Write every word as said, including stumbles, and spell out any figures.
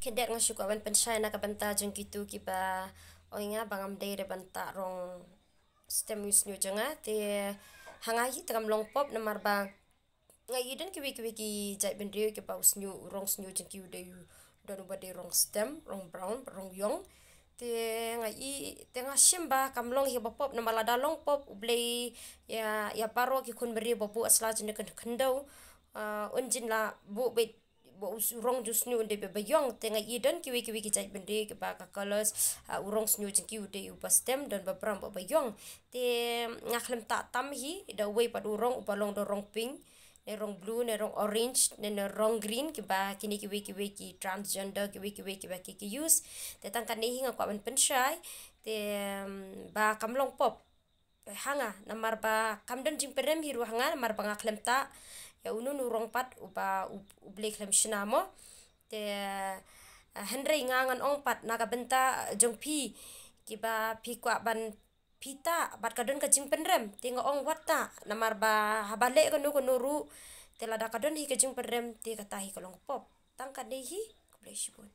Khyndiat nga shu kwah ban pynshai na ka bynta jong kitu kiba ong ïa nga ba ngam dei re ban tah rong stem u sniew jong nga. Te ha nga hi te kam long pop namar ba nga i don kiwei kiwei ki jaitbynriew kiba u sniew, u rong sniew jong ki u dei u, don uba dei rong stem, rong brown, rong ïong. Te nga i, te nga shim ba kam long hi ba pop namar lada long pop U Blei ïa, ïa baroh ki khun briew ba buh ha sla jong kane ka khyndew, ah, un jin la buh beit ba u s-, rong jong u sniew un dei ba ïong. Te nga i don kiwei kiwei ki jaitbynriew kiba ka colours, ah, u rong sniew jong ki u dei uba stem, don ba brown, ba, ba ïong. Te nga khlem tah tam hi da uwei pat u rong uba long da rong pink, ne rong blue, ne rong orange, ne, ne rong green, kiba kine kiwei kiwei ki transgender, kiwei kiwei kiba ki, ki use. Te tang kane hi nga kwah ban pynshai. Te, mm, ba kam long pop ha nga namar ba kam don jingpynrem hi ruh ha nga namar ba nga khlem tah ïa uno uno u rong pat uba U, U Blei khlem shna mo. Te, ah, hynrei nga ngan ong pat na ka bynta jong phi kiba phi kwah ban phi tah bad ka don ka jingpynrem, te nga ong wat tah namar ba haba leh kano kano ruh, te lada ka don hi ka jingpynrem te kata hi ka long pop. Tang kane hi, khublei shibun.